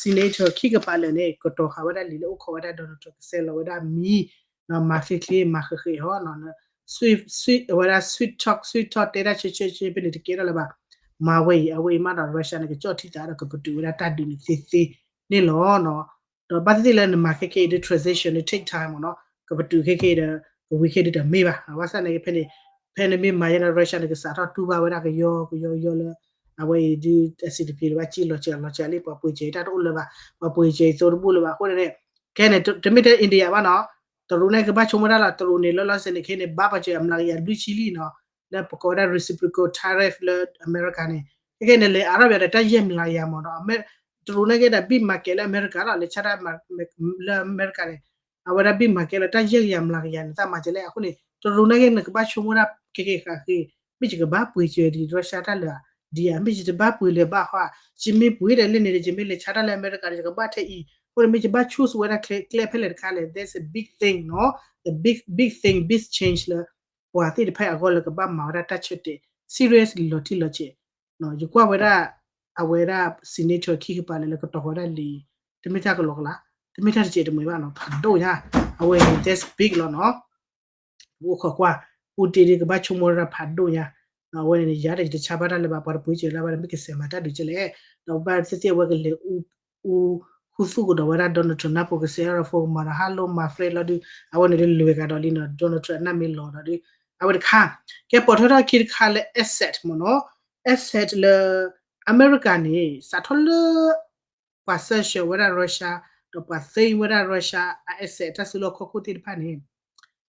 senator ခံကပၤလၢာ်န့ၣ် ကတီၤဃာ်ဝဲဒၣ်လံာ်လၢအိၣ်ခိးဝဲဒၣ် Donald Trump ကစဲးလီၤဝဲဒၣ်မံၤ မၤချ့ချ့ မၤဃ့ဃ့ဟီ အဝဲဒၣ် sweet talk sweet talk တဲဒၣ်ဆၢဆၢဆၢဖဲန့ၣ်တကဲထီၣ်လၢၤဘၣ် မၤဝဲအံၤ အဝဲအံၤမးဒီး Russia န့ၣ် ကကၠီၣ်ထံသးဒီးကပတုာ်ဝဲဒၣ်တၢ်ဒုးန့ၣ်သ့သ့န့ၣ်လီၤ ဒီးဘၣ်သ့ၣ်သ့ၣ်လၢနမၤခဲခဲအံၤဒီး transition န့ၣ် take time မ့ၢ်နီၤ ကပတုာ်ခဲခဲအံၤဒီး ကဝံၤခဲဒုးတမ့ၢ်ဘၣ် ဘၣ်ဆၣ်န့ၣ် ဖဲန့ၣ် ဖဲနမ့ၢ်မၤယဲန့ၣ် Russia န့ၣ် ကစးထီၣ်တူၢ်ဘၣ်ဝဲဒၣ်ကယီကယီကယီလၢ အဝဲအံၤဒုး အဆင်တပြေလၢၤဘၣ် ကံၣ်လီၤစဲးလီၤစဲးလံ ပှၤပှ့ၤစၢၤတၢ်တအိၣ်လၢၤဘၣ် ပှၤပှ့ၤစၢၤအံၤသိတဘူၣ်လၢၤဘၣ် အဃိန့ၣ် ခဲန့ၣ် တမ့ၢ်ထဲ India ဘၣ်နီၤ တရူးန့ၣ်ကဘၣ်ဆိကမိၣ်တၢ်လီၤ တရူးန့ၣ် လၢလီၤစဲးန့ၣ် ခဲန့ၣ် ဘၣ်ပှၤစၢၤအမျးကယၤလွံၢ်ဆံလံနီၤ လၢပကိးဝဲဒၣ် reciprocal tariff လၢ America န့ၣ် ခဲခဲန့ၣ် လဲၤအါထီၣ်ပှၤဒီးတၢ်ယဲၢ်မျးကယၤမ့ၢ်နီၤ တရူးန့ၣ်က့ဒီး big market လၢ America လီၤ လဲၤဆါတၢ် လၢ America န့ၣ် အဝဲဒၣ် big market လၢတၢ်ယဲၢ်ကယၤမျးကယၤန့ၣ် သးမၤစၢၤလဲၣ် အဃိန့ၣ် တရူးန့ၣ်က့ နကဘၣ်ဆိကမိၣ်တၢ်ကဲက့ၤဃးဃ့ မ့ၢ်ယကဘၣ်ပှ့ၤစၢၤဒံး Russia တၢ်လၢာ်ဧါ ဒ်ဧါ မ့ၢ်ယတဘၣ်ပှ့ၤလၢၤဘၣ်ဟီဧါ ယမ့ၢ်ပှ့ၤဒီးလၢန့ၣ်ဒီး ယမ့ၢ်လဲၤဆါတၢ်လၢ America န့ၣ် ယကဘၣ်ထဲအံၤ အဃိန့ၣ် မ့ၢ်ယဘၣ် choose ဝဲဒၣ်ကျဲဖဲလဲၣ်တခါလဲၣ် that's a big thing နီၤ the big big thing big change လၢ ပှၤသ့ၣ်တဖၣ်အဂီၢ်လၢကဘၣ်မၤဝဲဒၣ်တၢ်ဆၢတဲာ် serious လီၤတံၢ်လီၤဆဲး ယကွၢ်ဝဲဒၣ် အဝဲဒၣ် senator ခံကပၤလၢာ်လၢကတီၤဃီၤဝဲဒၣ်လံာ် တမ့ၢ်တၢ်ကလီကလး တမ့ၢ်တၢ်တစဲးတမှဲၤဘၣ်နီၤ ဖးဒိၣ်ညါ အဝဲအံၤ that's big လီၤနီၤ ပအိၣ်ခိးကွၢ် ပူတ့ၢ်ဒ်ကဘၣ်ဆိကမိၣ်ဝဲဒၣ်ဖးဒိၣ်ညါ အဝဲန့ၣ် ယၤဒီးယတဆါဘၣ်တၢ်လၢၤဘၣ် ပှၤတပှ့ၤစၢၤလၢၤဘၣ်ဒီး မ့ၢ်ကစဲးမၤတၢ်ဒုးကဲလဲၣ် ဒီးဘၣ်သ့ၣ်သ့ၣ်အဝဲကလဲၤအူ ဃုသူၣ်ကဒီးဝဲဒၣ် Donald Trump နၢ်ပူၤကစဲးဒီး phone မၤဒီး hello my friend လီၤဒုး အဝဲန့ၣ်ဒုးလွဲၤကဒီးလံနီၤ Donald Trump အနၢ်မ့ၢ်လီၤဒီးဒုး အဝဲတခါ ကဲပိာ်ထွဲထီၣ်ခံတခါလၢ asset မ့ၢ်နီၤ asset လၢ အမဲရကၤန့ၣ် စးထီၣ်လၢ ပှၤ sanction ဝဲဒၣ် Russia ဒီးပှၤ သိမ်း ဝဲဒၣ် Russia အ asset တၢ်စုလီၢ်ခီၣ်ခိၣ်သ့ၣ်တဖၣ်န့ၣ်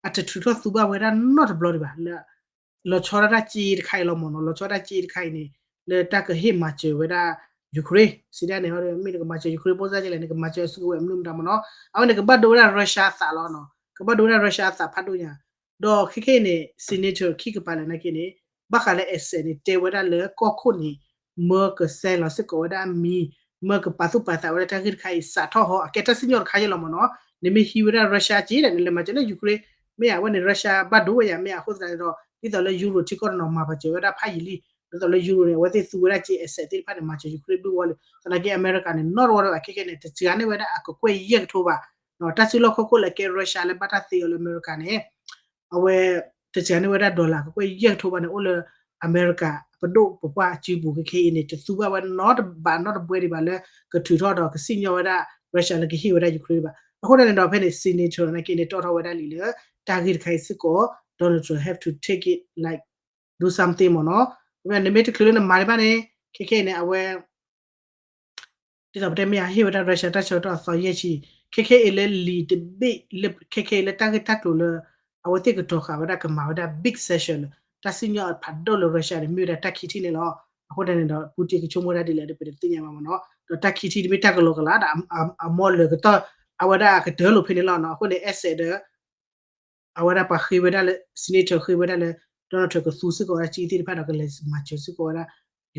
အတထုးထီၣ်သူဘၣ်ဝဲဒၣ်နီတဘျီဒံးဘၣ်လၢ လီၤဆီဒၣ်တၢ်စ့တခါအံၤလီၤမ့ၢ်နီၤ လီၤဆီဒၣ်တၢ်စ့တခါအံၤန့ၣ် လၢတၢ်ကဟ့ၣ်မၤစၢၤဝဲဒၣ် Ukraine စံးဒ်န့ၣ် မ့ၢ်နကမၤစၢၤ Ukraine ဖိစၢ်ကလဲၣ် နကမၤစၢၤအစုကဝဲၤမနုၤမတၤမ့ၢ်နီၤ အဝဲန့ၣ်ကဘၣ်ဒိဝဲဒၣ် Russia အသးလီၤနီၤ ကဘၣ်ဒိဝဲဒၣ် Russia အသးဖးဒိၣ်ညါ ဒီးခဲခဲအံၤန့ၣ် senator ခံကပၤလၢာ်နာ်က့န့ၣ် ဘၣ်ဃးလၢ asset န့ၣ် တဲဝဲဒၣ်လၢကီၢ်ခိၣ်န့ၣ် မၢကစဲးလီၤစ့ၢ်ကီးဝဲဒၣ်အမံၤ မၢကပာ်သူၣ်ပာ်သးဝဲဒၣ်တၢ်ဂ့ၢ်တခါအံၤ စးထီၣ်ဟီ အကဲတၢ်စံၣ်ညီၣ်တခါယဲလီၤမ့ၢ်နီၤ နမ့ၢ်ဟံးဝဲဒၣ် Russia က့ဒီး နလဲၤမၤစၢၤလၢ Ukraine မ့ၢ်ဧါ အဝဲန့ၣ် Russia ဘၣ်ဒိဝဲယၤ မ့ၢ်အဃိသတးန့ၣ်ဒီး ဒ်သိးလၢ Euro ထံကီၢ်တနီၤမၤပာ်စၢၤဝဲဒၣ်ဖးယံာ်လံ ဒ်သိးလၢ Euro န့ၣ် အဝဲသ့ၣ်သူဝဲဒၣ်က့ asset သ့ၣ်တဖၣ်န့ၣ် မၤစၢၤ Ukraine ဘၣ်ဝဲလံ သနာ်က့ အမဲရကၤန့ၣ် နီၢ်တဝီဒီး ခဲခဲန့ၣ် တစှၤန့ၢ်ဝဲဒၣ်အကကွဲၢ်ယဲၢ်ကထိဘၣ် တၢ်စုလီၢ်ခီၣ်ခိၣ်လၢကဲ Russia လၢဘၣ်တၢ်သ့အီၤလၢအမဲရကၤန့ၣ် အဝဲ တစှၤန့ၢ်ဝဲဒၣ် dollar ကကွဲၢ်ယဲၢ်ကထိဘၣ်န့ၣ် အိၣ်လၢအမဲရကၤ ပဒိၣ်ပပှၢ်အစုပူၤ ခဲခဲအံၤန့ၣ် တသူဘၣ်ဝဲနီတဘးနီတဘှဲဒံးဘၣ်လၢ ကထုးထီၣ်ဒီးကစံၣ်ညီၣ်ဝဲဒၣ် Russia လၢကဟ့ၣ်ဝဲဒၣ် Ukraine ဘၣ် အဃိန့ၣ်ဒီး ဖဲန့ၣ် senator နာ်က့န့ၣ် တီၣ်ထီၣ်ဝဲဒၣ်လံာ်လၢ တၢ်ဂ့ၢ်တခါအံၤစ့ၢ်ကီး Donald Trump have to take it like do something မ့ၢ်နီၤ. နမ့ၢ်တချုးလၢနမၤဒံးဘၣ်န့ၣ် ခဲခဲအံၤန့ၣ် အဝဲ ဒ်သိးပတဲမ့ၢ်ဧါ ဟ့ၣ်ဝဲဒၣ် Russia တၢ်ဆၢကတီၢ်အသီယဲၢ်ဆံ, ခဲခဲအံၤလၢလံာ်တဘ့ၣ်လၢ ခဲခဲအံၤလၢတၢ်ဂ့ၢ်တၢ်ကျိၤလၢ အဝဲသ့ၣ်ကတီၤဃာ်ဝဲဒၣ်ကမၤဝဲဒၣ် big sanction လၢ တၢ်စံၣ်ညီၣ်ဖးဒိၣ်လၢ Russia န့ၣ် မ့ၢ်ဝဲဒၣ်တၢ်ခံထံၣ်န့ၣ်လီၤ. အဃိန့ၣ်ဒီး Putin ကဆိကမိၣ်တၢ်ဒ်လဲၣ်ဒီး ပတသ့ၣ်ညါဘၣ်မ့ၢ်နီၤ. ဒီးတၢ်ခံထံၣ်တမ့ၢ်တၢ်ကလီကလီဒီး အမီၢ်လၢာ်ကတီၢ် အဝဲဒၣ်အကတၢၢ်လိာ်ဖဲန့ၣ်လီၤနီၤ. အဃိန့ၣ် အဲၣ်စဲးဒီး အဝဲဒၣ်ပှၤဃ့ဝဲဒၣ်လၢ senator ဃ့ဝဲဒၣ်လၢ Donald Trump ကသူစ့ၢ်ကီးဝဲဒၣ်ကျိၣ်စ့သ့ၣ်တဖၣ်ဒီးကလဲၤမၤစၢၤစ့ၢ်ကီးဝဲဒၣ်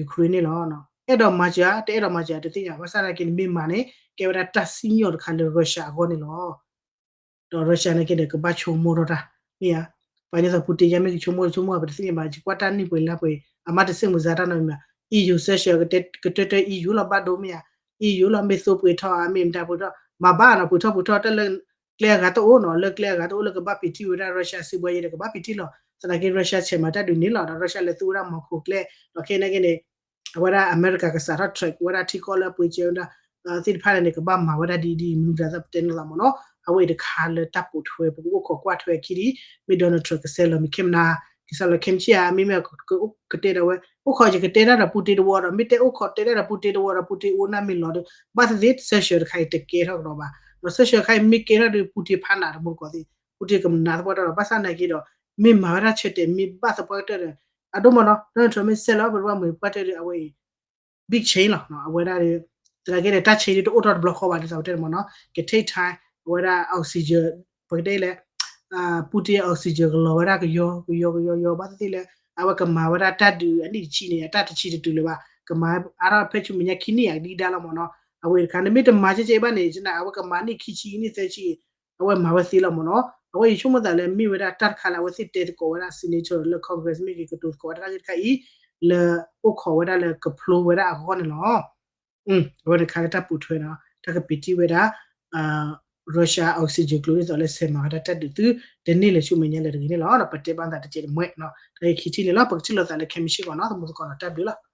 Ukraine န့ၣ်လီၤ. အဲၣ်ဒိးမၤစၢၤဧါ တအဲၣ်ဒိးမၤစၢၤဧါ တသ့ၣ်ညါ, ဘၣ်ဆၣ်သနာ်က့န့ၣ် မ့ၢ်မၤန့ၣ် ကဲဝဲဒၣ်တၢ်စံၣ်ညီၣ်တခါလၢ Russia အဂီၢ်န့ၣ်လီၤ. ဒီး Russia နာ်က့ဒီး ကဘၣ်ဆိကမိၣ်ထီၣ်တၢ် မ့ၢ်ဧါ. ပှၤဒ်သိး Putin ယါမ့ၢ်ကဆိကမိၣ်ဆိကမိၣ် ပတသ့ၣ်ညါဘၣ်, ယကွၢ်တၢ်နံၣ်ပှဲၤလါပှဲၤ အမါတစ့ၣ်မုာ်စါတၢ်နီတမံၤဘၣ်. EU sanction ကတၢၢ်တၢၢ် EU လီၤ ဘၣ်ဒိမ့ၢ်ဧါ, EU လီၤ မ့ၢ်သိပှ့ၤထီၣ်ဧါ မ့ၢ်မတၤပှ့ၤထီၣ် မၤဘၣ်နီၤ ပှ့ၤထီၣ်ပှ့ၤထီၣ် တၢ်လၢကျဲအဂၤတအိၣ်နီၤ, လၢကျဲအဂၤတအိၣ်လၢကဘၣ်ပံာ်တံၢ်ဝဲဒၣ် Russia စံးဘှဲယဲဒီး ကဘၣ်ပံာ်တံၢ်လီၤ. သနာ်က့ Russia ဆဲးမၤတၢ်ဒုးန့ၣ်လီၤ. ဒီး Russia လဲၤသူဝဲဒၣ် Moscow ကျဲ ဒီးခဲအံၤနာ်က့န့ၣ် အဝဲဒၣ်အမဲရကၤကစးထီၣ် track ဝဲဒၣ်ထံကီၢ်လၢအပှ့ၤစၢၤဝဲဒၣ် သ့ၣ်တဖၣ်န့ၣ်န့ၣ် ကဘၣ်မၤဝဲဒၣ်ဒ်ဒ်မနုၤဒၣ်သ့ၣ်ပတဲန့ၣ်လီၤမ့ၢ်နီၤ. အဝဲအံၤတခါလၢတၢ်ပိာ်ထွဲ ပကအိၣ်ခိးကွၢ်ထွဲအခံဒ် မ့ၢ် Donald Trump ကစဲးလီၤမံၤခဲမနၤ, ကစဲးလီၤခဲမုၢ်ဆ့ၣ်ဧါ, မ့မ့ၢ်ကတဲဒၣ်ဝဲ အိၣ်ခိးယကတဲတၢ်ဒီး Putin တဝီဒီး မ့ၢ်တဲအိၣ်ခိးတဲတၢ်ဒီး Putin တဝီဒီး Putin အိၣ်နၢ်မ့ၢ်လီၤဒီး ဘၣ်သ့ၣ်သ့ၣ် sanction တခါအံၤတကဲထီၣ်ကဒီးဘၣ်. ဒီး sanction တခါအံၤမ့ၢ်ကဲထီၣ်ဒီး Putin ဖးနးတမူတကိးသ့ၣ် Putin ကမနၤသပှၢ်တၢၢ်ဒီး ဘၣ်ဆၣ်သနာ်က့ဒီး မ့ၢ်မၤဝဲဒၣ်ဆၢတဲာ် မ့ၢ်ဘၣ်သပှၢ်ကတၢၢ်ဒီး အဒိမ့ၢ်နီၤ Donald Trump မ့ၢ်စဲးလီၤ ပတဘၣ်မုာ်ပှၢ်တၢၢ်ဒီး အဝဲအံၤ big change လီၤ. အဝဲဒၣ် သနာ်က့ဒီး တၢ် change ဒ်တအိၣ်ထီၣ်တဘျီဃီဘၣ် ဒ်သိးပတဲန့ၣ်မ့ၢ်နီၤ က take time အဝဲဒၣ် oxygen ပကတဲလဲၣ် Putin oxygen ကလီၤဝဲဒၣ်ကယီကယီကယီယီ ဘၣ်သ့ၣ်သ့ၣ်လၢ အဝဲကမၤဝဲဒၣ်တၢ်ဒုးအနံၣ်တဆံန့ၣ် အတၢ်တဆံတတုၤလၢၤဘၣ် ကမၤအါထီၣ်ဖဲဆူမဲာ်ညါခံနံၣ်ယါကဒံကဒါလီၤမ့ၢ်နီၤ. အဝဲတခါ နမ့ၢ်တမၤကဲကဲဘၣ်န့ၣ် အဝဲကမၤနံၣ်ခံဆံနံၣ်သၢဆံ အဝဲမၤဝဲသ့လီၤမ့ၢ်နီၤ. အဝဲယဆိကမိၣ်သးလၢမ့ၢ်ဝဲဒၣ်တၢ်တခါလၢအဝဲသ့ၣ်တဲသကိးဝဲဒၣ် senator လၢ Congress မ့ၢ်ဂ့ၤ ကတိၤသကိးဝဲဒၣ်တၢ်ဂ့ၢ်တခါအံၤ လၢအိၣ်ခိးဝဲဒၣ်လၢကဖျိဝဲဒၣ်အဂီၢ်န့ၣ်လီၤ. အဝဲတခါလၢတၢ်ပိာ်ထွဲနီၤ တၢ်ကပံာ်တံၢ်ဝဲဒၣ် Russia oxygen ကျိၤဒ်သိးလၢဆဲးမၤဝဲဒၣ်တၢ်ဒုးသု တန့ၢ်လၢၤဆူမဲာ်ညါလၢၤတဂ့ၤန့ၣ်လီၤ. ဒီးပတဲဘၣ်သးတကဲးတမှဲနီၤ တၢ်ဂ့ၢ်ခံထံၣ်န့ၣ်လီၤ. ပကထံၣ်လိာ်သးလၢခဲမုၢ်ဆ့ၣ်ကီးနီၤ သမူသကိးနီၤ တၢ်ဘျုးလီၤ.